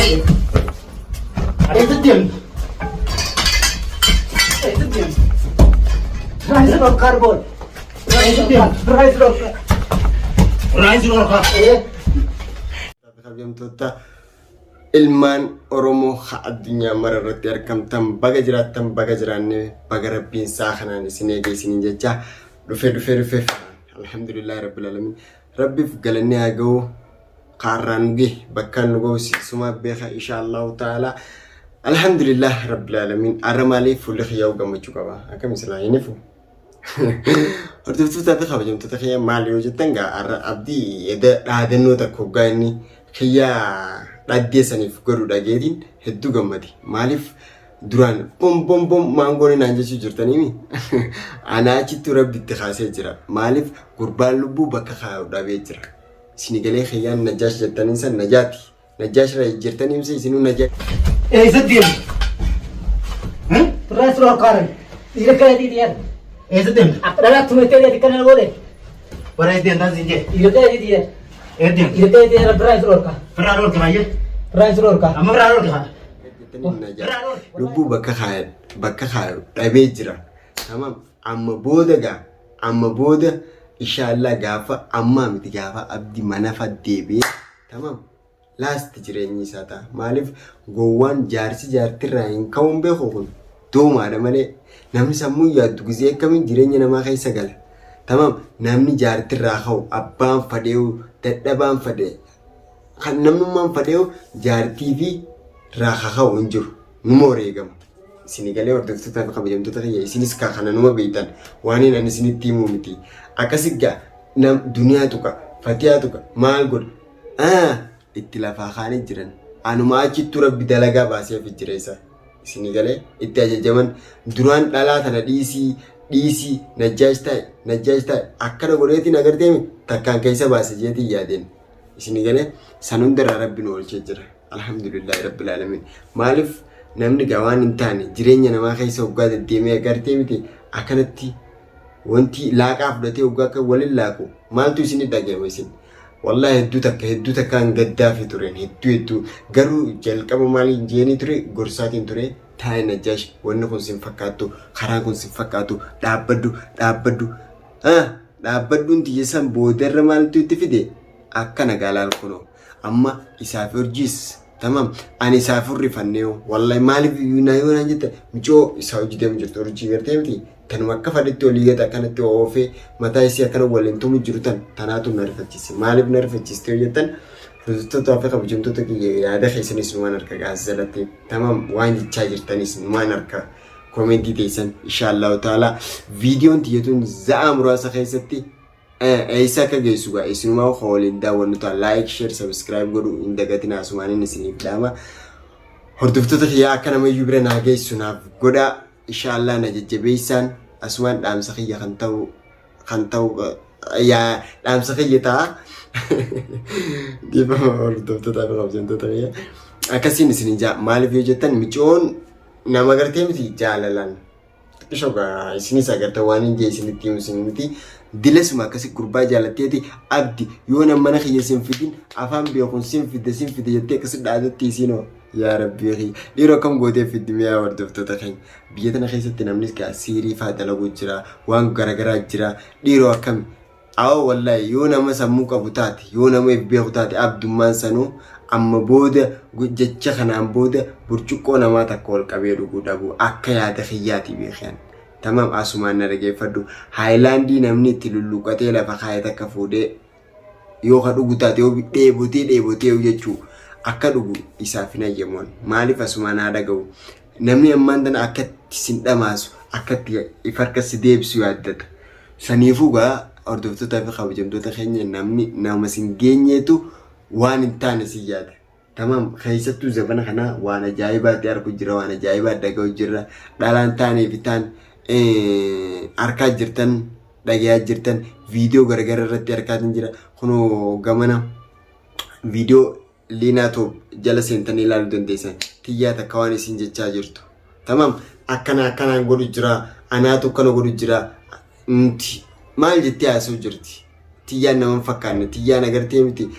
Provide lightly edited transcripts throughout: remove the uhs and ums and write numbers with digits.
Eessa deemta? Eessa deemta? Rice dhorkaar bool. Eessa deemta? Rice dhorkaar. Rice dhorkaa. Kabajamtoota ilmaan Oromoo haa addunyaa mara irratti argamtan, baga jiraattan, baga jiraanne, baga rabbiin saa kanaan isin eege isiniin jecha dhufe dhufe dhufe. Alhamdulillahi rabbil alamin, rabbiif galanni haa ga'u. Kaarraan nu gahe, bakkaan nu ga'u suma beeka, insha Allahu ta'ala. Alhamdulillah rabbil alamin. Arra maaliif fuulli kiyyaa'u gammachuu qaba? Akkam islaa hin ifu? Hordoftoota fi kabajamtoota kiyya, maal yoo jettan gaa, har'a Abdii eda dhaadannoo takka hoggaa inni kiyyaa dhaddee saniif godhu dhageetiin hedduu gammade. Maaliif duraan bom bom bom maangoon naan jechuu jirtaniimi? Anaa achittuu rabbi itti kaasee jira. Maaliif gurbaan lubbuu bakka kaa'u dhabee jira. Isini galee kiyyaan Najjaash jettaniin san Najaati. Najjaash irra jijjiirtanii imsa isinuu Najjaash. Eessa deemta? Rice dhorkaar. Dhiira kana dhiiriyaan. Eessa deemta? Akka dhalaatti tumettee dhiyaate kana goone. Bara eessa deemtaa siin jee? Dhiira kana dhiiriyaan. Eessa deemta? Dhiira kana dhiiriyaan rice dhorkaa. Firraa dhorka baay'ee. Rice dhorkaa. Amma firraa dhorka kana. Jettaniin Najaati. Lubbuu bakka kaa'e bakka kaa'u dhabee jira. Tamam, amma booda gaa, amma booda inshallah, gaafa ammaa miti, gaafa Abdi manafa deebi'ee, tamam, last jireenyi isaa ta'a. Maaliif gowwaan jaarsi jaartirraa hin ka'uun beeku kun doomaadha malee, namni sammuu yaaddu gizee akkamiin jireenya namaa keessa gala? Tamam, namni jaartirraa ka'u abbaan fadheewu, dadhabaan fadhe, kan namnummaan fadheewu jaartii fi irraa kaka'u hin jiru. Numa wareegama. Isin galee, hordoftoota fi kabajamtoota kiyya, isinis kaa kana numa beektan, waan hin ani isinitti himuu miti. Akkasi gaa, nam duniyaa tuqa, fatiyaa tuqa, maal godha? Itti lafaa kaanii jiran. Anuma achittuu rabbi dalagaa baasee fi jira isa. Isin galee, itti ajajaman duraan dhalaa tana dhiisii dhiisii, Najjaash taa'e, Najjaash taa'e, akkana godheetiin agarteemi takkaan keessa baase jeetiin yaadeen. Isin galee, san hundarraa rabbi nu oolchee jira. Alhamdulillahi rabbil alamin. Maaliif namni gaa waan hin taane jireenya namaa keessa hoggaa deddeemee agartee miti, akkanatti wanti laaqaa fudhatee hoggaa akka waliin laaqu maaltu isin dhaga'ama isin? Wallahi hedduu takka hedduu takkaan gaddaafi tureen, hedduu hedduu. Garuu jalqaba maaliin jeenii ture, gorsaatiin ture: taa'e Najjaash, wanni kun sin fakkaattu, karaan kun sin fakkaatu, dhaabbadhu, dhaabbadhu. Dhaabbadhuun tiyya san boodarra maaltu itti fide? Akka nagaa laal, kunoo amma isaaf urjiis, tamam, ani isaaf hurrifannee wallahi. Maaliif na yoo naan jette, micoo isaa hojii deemu jirtu urjii gartee miti, tanuma akka fadhetti olii gad akkanatti oofee mataa isii akkana waliin tumu jiru tan tanaatu na rifachiise. Maaliif na rifachiiste yoo jettan, hordoftoota fi kabajamtoota kiyya, yaada keessanis numaan harka gaas jalatti, tamam, waan jechaa jirtanis numaan harka koomentii teessan. Inshaallahu ta'ala viidiyoon tiyyatuun za'aa muraasa keessatti eessa akka geessu gaa isinumaa ka waliin daawwannu ta'a. Like, share, subscribe godhu hin dagatinaa, asumaaniin isiniif dhaama. Hordoftoota kiyyaa, akka namayyuu bira naa geessu naaf godhaa. Inshaallah na jajjabeessaan, asumaan dhaamsa kiyya kan ta'u yaa dhaamsa kiyya ta'a. Dhiifama, hordoftoota fi kabajamtoota kiyya. Akkasiin isin jaa, maaliif yoo jettan, micoon nama gartee miti jaalalaan xiqqishoo gaa isinis agartan, waan hin jee isinitti himu isin miti. Dilasuma akkasi gurbaa jaalatteeti, Abdi yoo nam mana kiyya sin fidin afaan beekuun sin fide sin fide jettee akkasi dhaadatti. Isinoo yaa rabbii kiyya, dhiiroo akkam gootee fiddi? Mi'aa hordoftoota keenya, biyya tana keessatti namnis gaa siirii faa dalaguu jira, waan garagaraa jira. Dhiiroo akkami? Awoo wallahi, yoo nama sammuu qabu taate, yoo nama if beeku taate, abdummaan sanuu amma booda jecha kanaan booda burcuqqoo namaa takka ol qabee dhuguu dhabu akka yaada kiyyaati beekan. Tamam, asumaan na dhageeffadhu. Haayilaandii namni itti lulluqatee lafa kaa'e takka fuudhee yoo ka dhugu taate, yoo dheebotee dheebotee jechuu, akka dhugu isaaf hin hayyamuun. Maaliif asumaan haa dhaga'u? Namni ammaan tana akkatti sin dhamaasu, akkatti if harka si deebisu yaaddata. Saniifuu gaa, hordoftoota fi kabajamtoota keenya, namni nama sin geenyeetu waan hin taane si yaada. Tamam, keessattuu zabana kana waan ajaa'ibaatti argu jira, waan ajaa'ibaa dhaga'u jira. Dhalaan taanee fi taan harkaa jirtan, dhagayaa jirtan, viidiyoo garagara irratti harkaatiin jira. Kunoo gamana viidiyoo Liinaa Toob jala seentanii ilaaluu dandeessan. Tiyyaa takka waan isin jechaa jirtu. Tamam, akkana akkanaan godhu jira, anaatu akkana godhu jira. Nuti maal jettee haasa'u jirti? Tiyyaan nama hin fakkaanne, tiyyaan agartee miti.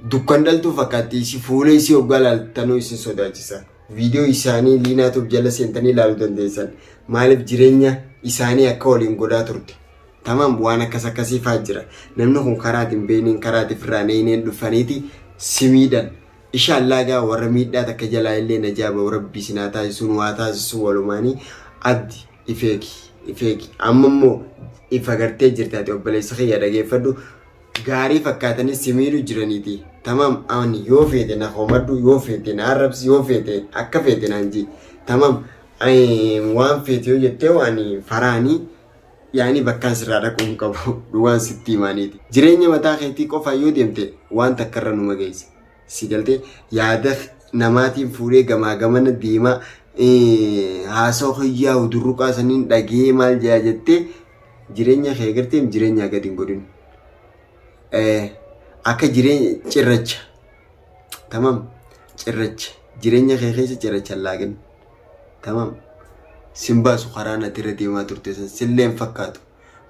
Dukkan dhaltuu fakkaatti isi fuula isii hoggaa laaltanuu isin sodaachisa. Viidiyoo isaanii Liinaa Tube jala seentanii ilaaluu dandeessan. Maaliif jireenya isaanii akka waliin godhaa turte. Tamam waan akkas akkasii faa jira. Namni kun karaa ati hin beekneen karaa ati ofirraa hin eegneen dhufaniiti si miidhan. Ishaallaa gaa warra miidhaa takka jalaa illee najaa bahu rabbi isin haa taasisu nu haa taasisu walumaanii abdi if eegi if eegi amma immoo if agartee jirta ati obboleessa kiyya dhageeffadhu gaarii fakkaatanii si miidhu jiraniiti tamam ani yoo feete na komadhu yoo feete na arrabsi yoo feete akka feete naan jii tamam waan feete yoo jettee waan faraanii yaani bakkaan sirraa dhaquu hin qabu dhugaan sitti himaaniiti. Jireenya mataa keetii qofaa yoo deemte waan takka irra numa geessa. Si galtee yaada namaatiin fuudhee gamaa gamana deemaa haasawa kiyyaa udurruqaa saniin dhagee maal jedha jettee jireenya kee garteem jireenyaa gadi hin godhin. Akka jireenya cirracha tamam cirracha jireenya kee keessa cirracha hin laaqin. Tamam. Sin baasu karaan ati irra deemaa turte san sillee hin fakkaatu.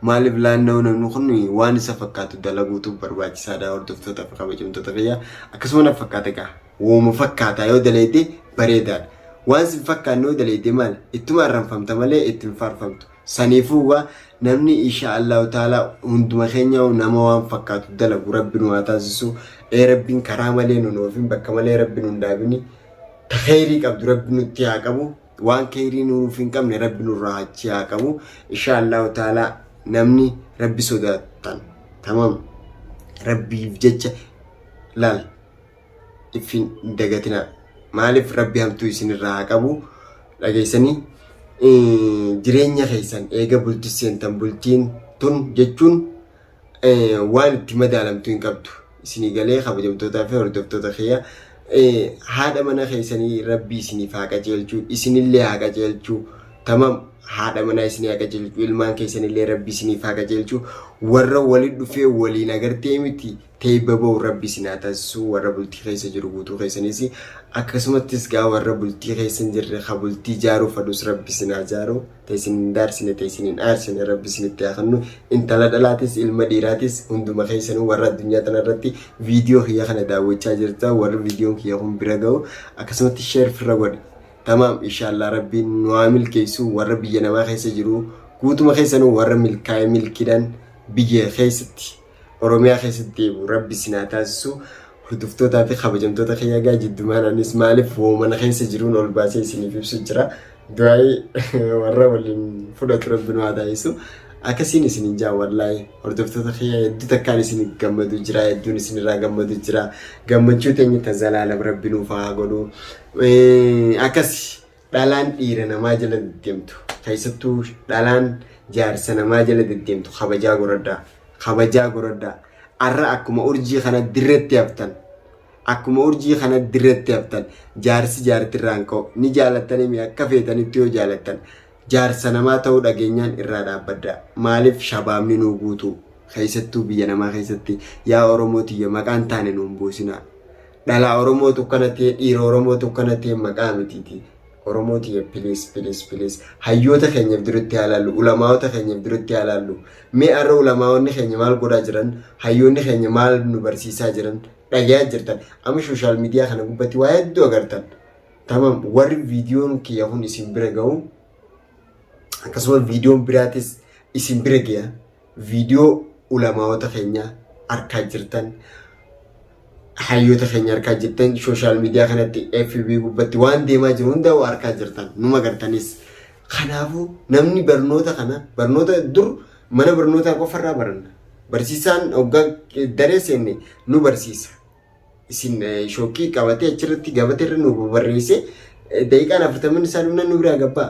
Maaliif laanna'u namni kun waan isa fakkaatu dalaguutu barbaachisaadha hordoftoota fi kabajamtoota kiyya. Akkasuma na fakkaata egaa. Wooma fakkaataa yoo daleeyde bareedaadha. Waan sin fakkaanne yoo daleeyde maal ittuma arranfamta malee itti hin faarfamtu. Saniifuu waa namni insha Allahu ta'ala hunduma keenya nama waan fakkaatu dalagu rabbi nu haa taasisu. Ee rabbiin karaa malee nu oofin bakka malee rabbi nu hin dhaabini. Ta kheyrii qabdu rabbi nutti haa qabu. Waan kheyrii nuuf hin qabne rabbi nurraa achi haa qabu. Insha Allahu ta'ala namni rabbi sodaatan tamam rabbiif jecha laal if hin dagatinaa. Maaliif rabbi hamtuu isinirraa haa qabu dhageessanii jireenya keessan eega bultii seentan bultiin tun jechuun waan itti madaalamtu hin qabdu. Isinii galee kabajamtootaa fi hordoftoota kiyya haadha mana keessanii rabbi isiniif haa qajeelchu isinillee haa qajeelchu tamam haadha manaa isinii haa qajeelchu ilmaan keessanillee rabbi isiniif haa qajeelchu warra wali dhufee waliin agartee miti Teeyba bahu rabbi isin haa taasisu warra bultii keessa jiru guutuu keessanis akkasumattis gaa warra bultii keessa hin jirre ka bultii jaaruu fadhus rabbi isin haa jaaru ta isin hin daarsine ta isin hin aarsine rabbi isinitti haa kennu intala dhalaatis ilma dhiiraatis hunduma keessanuu warra addunyaa tana irratti viidiyoo kiyya kana daawwachaa jirta warri viidiyoon kiyya kun bira ga'u akkasumatti sheer firra godhi tamaam inshaallah rabbiin nu haa milkeessu warra biyya namaa keessa jiru guutuma keessanuu warra milkaa'e milkiidhaan biyya keessatti Oromiyaa keessatti deebi'u rabbi isin haa taasisu. Hordoftootaa fi kabajamtoota kiyya egaa jiddumaan anis maaliif mana keessa jiruun ol baasee isiniif ibsu jira. Du'aayii warra waliin fudhatu rabbi nu haa taasisu. Akkasiin isin hin jaa wallaahi hordoftoota kiyya hedduu takkaan isin gammadu jira hedduun isinirraa gammadu jira. Gammachuu teenya ta zalaalam rabbi nuuf haa godhu. Akkasi Dhalaan dhiira namaa jala deddeemtu, keessattuu dhalaan jaarsa namaa jala deddeemtu kabajaa godhadhaa. Kabajaa godhadhaa. Arra akkuma urjii kana dirretti haftan. Akkuma urjii kana dirretti haftan. Jaarsi jaartirraa hin ka'u. Ni jaalattanii mi akka feetanitti yoo jaalattan. Jaarsa namaa ta'uu dhageenyaan irraa dhaabbadhaa. Maaliif shabaabni nuu guutuu? Keessattuu biyya namaa keessatti yaa Oromoo tiyya maqaan taane nuun buusinaa. Dhalaa Oromootu akkana ta'e dhiira Oromootu akkana ta'e maqaa mitiiti. Oromoo tiyya please please please hayyoota keenyaaf duratti haa laallu ulamaa'ota keenyaaf duratti haa laallu mee har'a ulamaa'onni keenya maal godhaa jiran hayyoonni keenya maal nu barsiisaa jiran dhagayaa jirtan amma sooshaal miidiyaa kana gubbatti waa hedduu agartan tamam warri viidiyoon kiyya kun isin bira ga'u akkasuma viidiyoon biraatis isin bira ga'a viidiyoo ulamaa'ota keenyaa arkaa jirtan hayyoota keenya arkaa jirtan sooshaal miidiyaa kanatti FB gubbatti waan deemaa jiru hunda arkaa jirtan numa gartanis. Kanaafuu namni barnoota kana barnoota dur mana barnootaa qofarraa baranna. Barsiisaan hoggaa daree seenne nu barsiisa. Isin shookii qabatee achirratti gabatee irra nu barreessee daqiiqaan afurtamni isaa dhumna nu biraa gabbaa.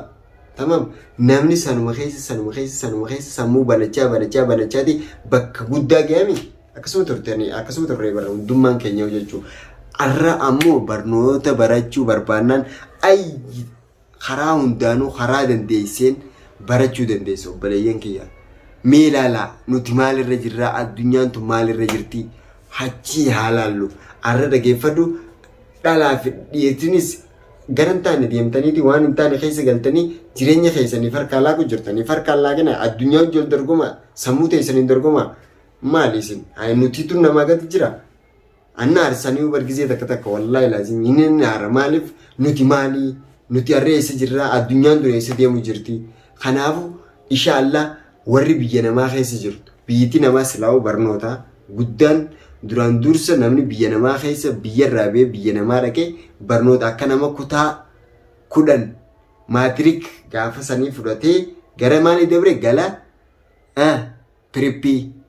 Tamam namni sanuma keessa sanuma keessa sanuma keessa sammuu banachaa banachaa banachaati bakka guddaa ga'ame. Akkasuma turtanii akkasuma turree bara hundummaan keenya jechuu. Arra ammoo barnoota barachuu barbaannaan ay karaa hundaanuu karaa dandeesseen barachuu dandeessa obboleeyyan kiyya. Mee ilaalaa nuti maalirra jirraa addunyaan tun maalirra jirti hachii haa laallu. Arra dhageeffadhu dhalaa fi dhiirtinis gara hin taane deemtaniiti waan hin taane keessa galtanii jireenya keessaniif harkaa laaqu jirtaniif harkaan laaqina addunyaa wajjin wal dorgomaa sammuu teessaniin dorgomaa. Maali isin? Ay nutiitu namaa gadi jira. Anna aarsanii bargisee takka takka wallaahi laazim inni aara. Maaliif nuti maalii nuti harree eessa jirraa, addunyaan dura eessa deemu jirti? Kanaafu inshaallah warri biyya namaa keessa jirtu, biyyatti namaa silaa'u barnoota guddaan duraan dursa namni biyya namaa keessa biyyarraa ba'ee biyya namaa dhaqee barnoota akka nama kutaa 10 maatirik gaafa sanii fudhatee gara maalii dabre gala prep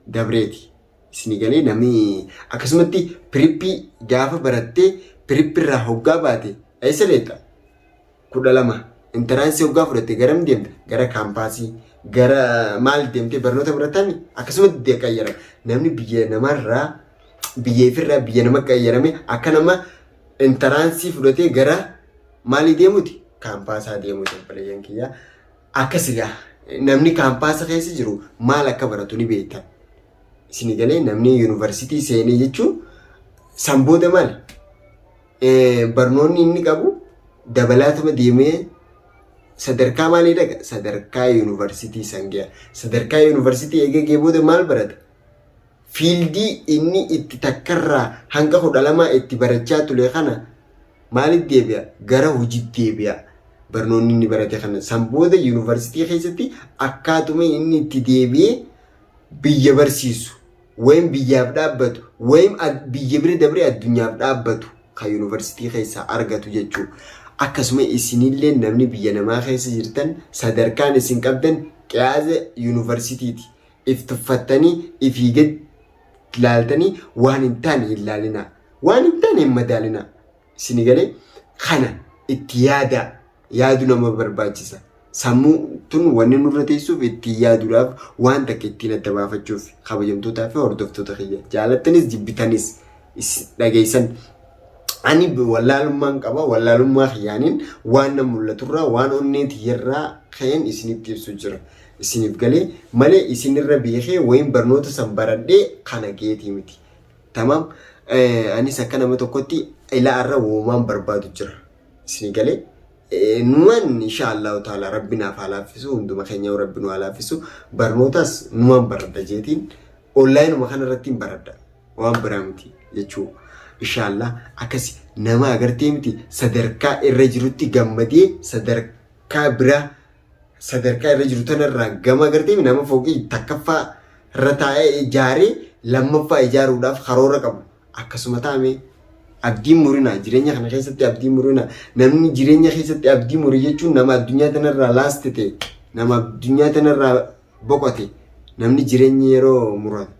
dabreeti. Isin galee namni akkasumatti prep gaafa barattee prep irraa hoggaa baate eessa deemta? 12 entrance hoggaa fudhatte garam deemta? Gara campus, gara maal deemtee barnoota baratani akkasumatti qayyarama. Namni biyya namarraa biyya ifirraa biyya nama qayyarame akka nama entrance fudhatee gara maalii deemuti? Campus deemuti obboleeyyan kiyyaa. Akkas egaa namni campus keessa jiru maal akka baratu ni beektan. Isin galee namni yuunivarsiitii seenee jechuun san booda maal barnoonni inni qabu dabalaatuma deemee sadarkaa maalii dhaqa? Sadarkaa yuunivarsiitii san ga'a. Sadarkaa yuunivarsiitii eegee ga'ee booda maal barata? Field inni itti takkarraa hanga 12 itti barachaa ture kana maalitti deebi'a? Gara hojiitti deebi'a. Barnoonni inni barate kana san booda yuunivarsiitii keessatti akkaatuma inni itti deebi'ee biyya barsiisu, wayim biyyaaf dhaabbatu, wayim biyya bira dabree addunyaaf dhaabbatu kan yuunivarsiitii keessaa argatu jechuudha. Akkasuma isinillee namni biyya namaa keessa jirtan sadarkaan isin qabdan qiyaaza yuunivarsiitiiti. If tuffattanii ifii gad laaltanii waan hin taane hin laalinaa. Waan hin taane hin madaalinaa. Isin galee kana itti yaadaa. Yaadu nama barbaachisa. Sammuu tun wanni nurra teessuuf ittiin yaaduudhaaf, waan takka ittiin adda baafachuuf. Kabajamtootaa fi hordoftoota kiyya, jaalattanis jibbitanis dhageessan. Ani wallaalummaan qaba. Wallaalummaa kiyyaaniin waan na mul'aturraa, waan onnee tiyyarraa ka'een isinitti ibsu jira. Isiniif galee malee isinirra beekee wayin barnoota san baradhee kana geetii miti. Tamaam, anis akka nama tokkotti ilaa irra woomaan barbaadu jira. Isinii galee numaan insha Allahu taala rabbi naaf haa laaffisu, hunduma keenya rabbi nu haa laaffisu. Barnootas numaan baradha jeetiin online uma kana irratti hin baradha, waan biraa miti jechuu. Insha Allah akkas nama agartee miti, sadarkaa irra jirutti gammadee sadarkaa biraa sadarkaa irra jiru tanarraa gama agartee nama fooqii takkaffaa irra taa'ee ijaaree lammaffaa ijaaruudhaaf karoora qabu akkasuma taa'ame. Abdiin murinaa jireenya kana keessatti, abdii murinaa. Namni jireenya keessatti abdii muri jechuun nama addunyaa tanarraa last ta'e, nama addunyaa tanarraa boqote. Namni jireenya yeroo murate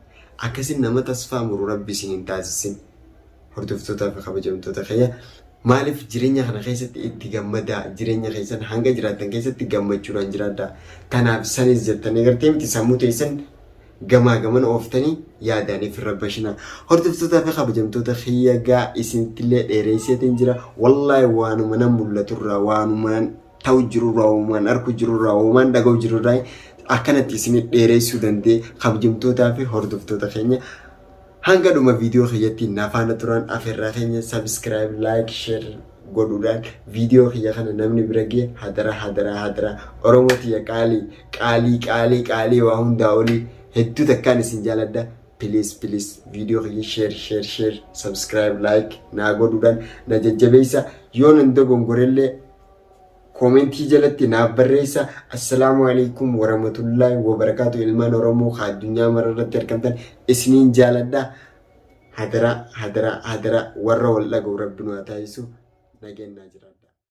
akkasin nama tasfaa muru rabbi isin hin taasisin. Hordoftootaa fi kabajamtoota kiyya, maaliif jireenya kana keessatti itti gammadaa, jireenya keessan hanga jiraattan keessatti gammachuudhaan jiraadhaa. Tanaaf sanis jettanii gartee miti sammuu teessan gamaa gamana ooftanii yaadaaniif irra bashinaa. Hordoftootaa fi kabajamtoota kiyya, gaa isinittillee dheereesseetiin jira. Wallaahi waanuma nan mul'aturraa, waanuma ta'u jirurraa, uumaan arku jirurraa, uumaan dhaga'u jirurraa akkanatti isinit dheereessuu danda'e. Kabajamtootaa fi hordoftoota keenya, hanga dhuma viidiyoo kiyyatti nafaana turan afeerraa keenya. Subscribe, like, share godhuudhaan viidiyoo kiyya kana namni bira ga'e hadara, hadara, hadara. Oromoo tiyya qaalii, qaalii, qaalii, qaalii, waa hundaa olii hedduu takkaan isin jaaladha. Please, please, viidiyoo kiyya share, share, share, subscribe, like naa godhuudhaan na jajjabeessa. Yoo nan dogongorellee comment jalatti naaf barreessa. Assalaamu alaikum warahmatullaahi wabarakaatu. Ilmaan Oromoo ka addunyaa mara irratti argamtan isiniin jaaladha. Hadara, hadara, hadara, warra wal dhaga'u rabbi nu haa taasisu. Nageenyaa jiraadha.